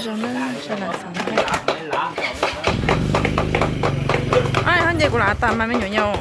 Zoo na, sawv daws xav ntau. Ab, ho nce kuv lam tas mas me nyuam yaus.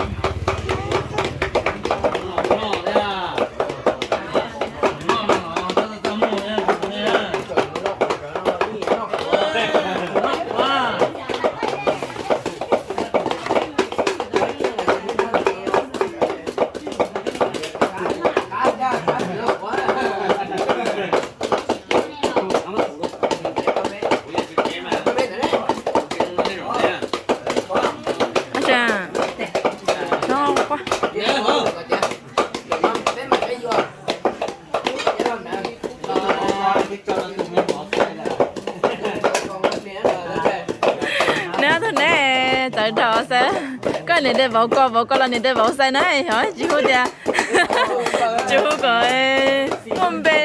Neb ob tug neb txawv dhau xwb. Koj niam de vauv ko, vauv ko los niam de vauv xaiv na, yog tsis hu tias, tsis hu kom muaj npe.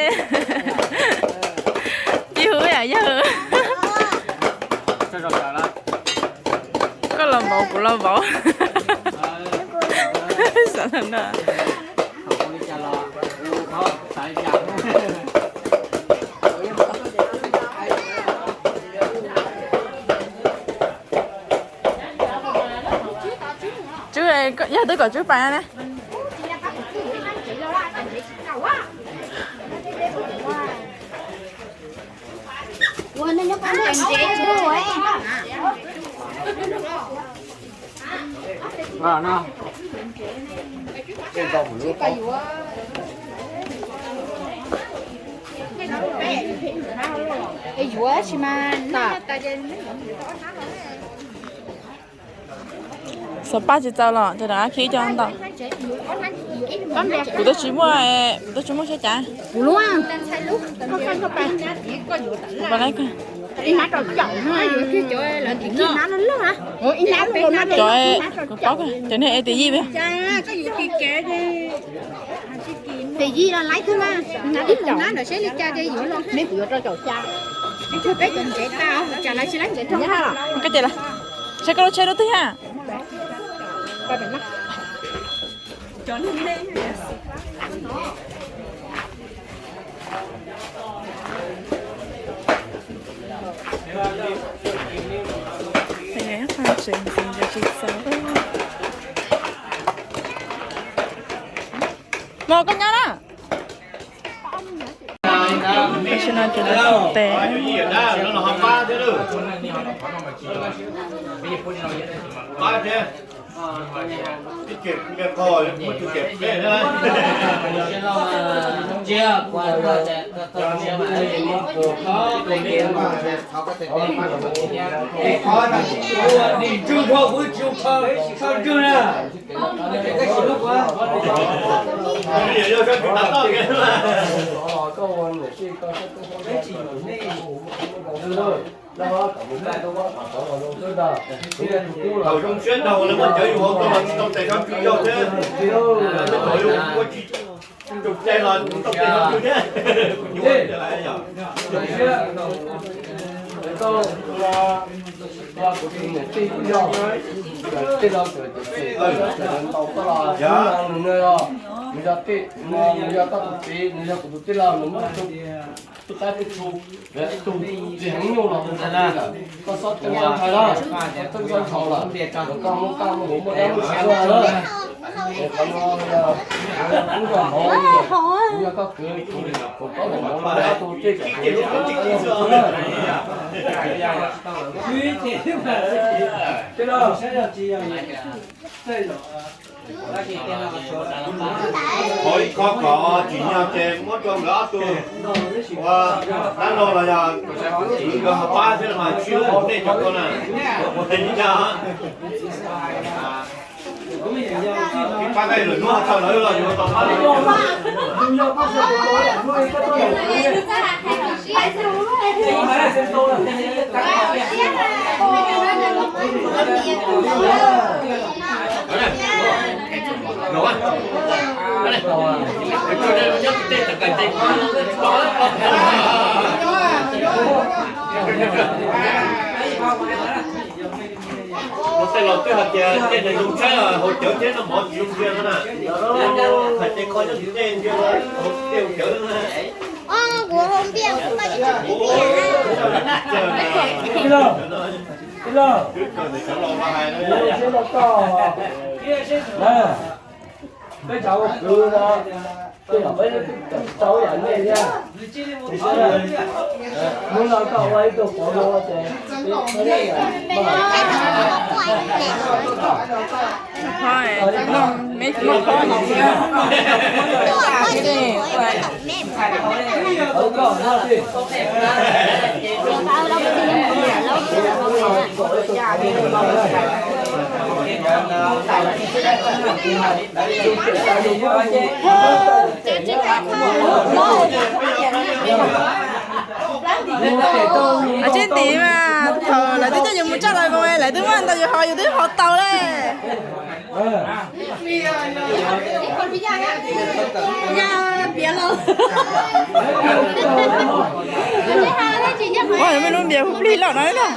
Tsis hu yam yawg. Koj los vauv, kuv los vauv. Xav tau na. Tswb, yog twb kom tswb pais na. Xov paj tsis txaus los cov rov qab khi cov ntau. Kuv twb tsis muaj, kuv twb tsis muaj siab cav. Cov, kuv paub, cov niag es tis yij. Tis yij los laib twg mas, ib tus nab ntawm seb li cas ces yuav los. Peb cov ntsev tau, cas lawv tsis laib ntsev rau. Koj ces lawm, saib koj lub tsheb lub twg thiab. Mos, koj nyob na. Tam sim no ces lawv tes. Thaum zoo siab nraug lawv muab cawv yus hauv tuaj los tsis tau tes sab tswv yog thiab. Thaum yus ua tsis tau tes los tsis tau tes sab tswv thiab. Kuv tus niam tij kuj yog, tej no txawm tias txawm ntau koj los nws no, nws yog tij, nws yog koj tus txiv, nws yog kuv tus tij laug, nws muab tus tab tus txhu, tus txiv heev nyuj los tus ntawd na, koj txhob ceeb txhob ntshai na, txhob ceeb txhob ntshai lawm, koj muaj kab muaj huv muaj dab muaj tsov na. Qhov no yog, kuv yog hauv, kuv yog koj kwv, kuv, kuv paub hauv hauv no tus tij, kuv lub, kuv lub na. Qhov ib qho kom tsim nyog ces muab rau nkawd ob tug ua dab laug los yog kwv nkawd ho pab thiab mas tsis ua nej cov ko na. Ua li cas? Pab kaj lwm hnub ho txog lawv los yus ho tau pab lawv. Ua tej laus twb hais tias tej neeg zoo tshab haus cawv thiab noj mov tsis zoo ntsia no na. Hais tej qho nyob tim tej ntsia haus cawv na. Kuv haus npias kuv paj ib tsoom pib tiag. Peb cov ua kwv no, tej zaum peb twb tau yam nej thiab. Hnub no koj ua ib tug qauv no ces Tsis ntim mas thaum lawv twb coj yus mus tshaj lawv koom, lawv twb muab ntau yus haus, yus twb haus tau li. Ua, muaj lub npias hu plig loj no na.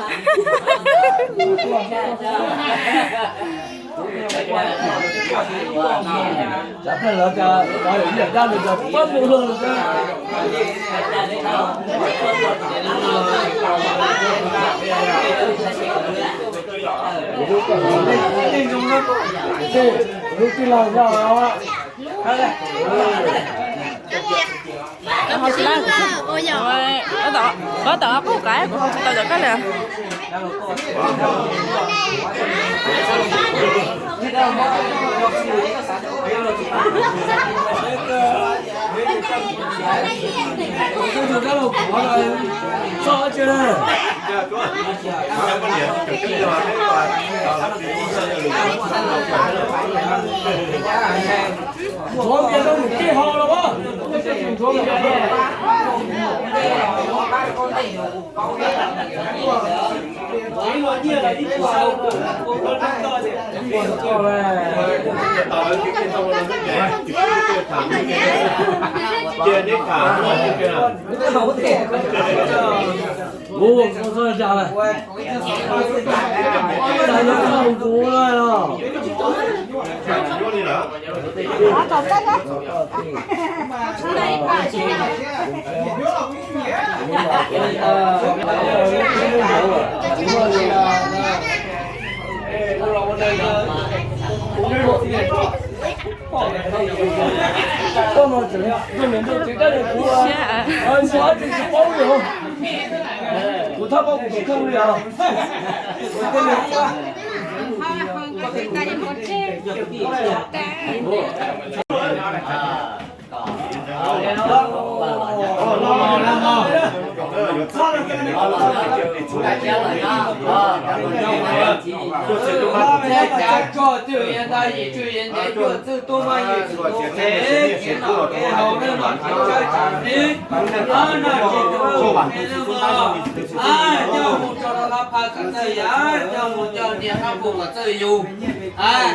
Koj tau ob qub qaib kuv tsis tau cov koj li.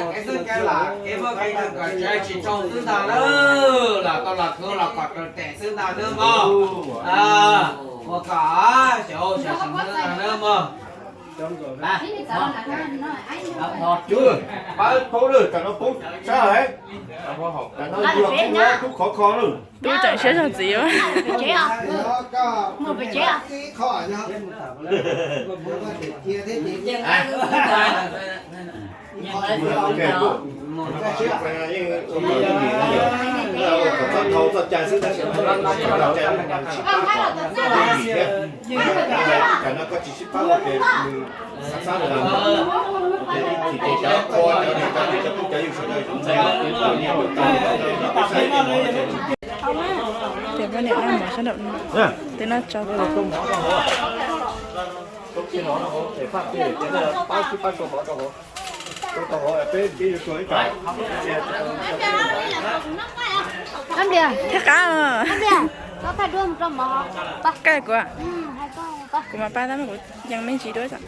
Kev xwb kev lam kev muaj kev nyiam kom tsev tsis tsoo xwb ntag na, los tau los khwv los kom raws tes xwb ntag na mog. Ua kom xyov xyov xyov xwb ntag na mog. Pab poob lawm, tam no poob sab lawm. Tam no yuav poob lawm, tub khov kho lawm. Tub tseem siab zog txiv. Ces poj niam noj mov sab nraum no, twb noj tso tag. Thiab qab, koj kuv, kuv mam pab tab kuv yeej me ntsis dua xwb.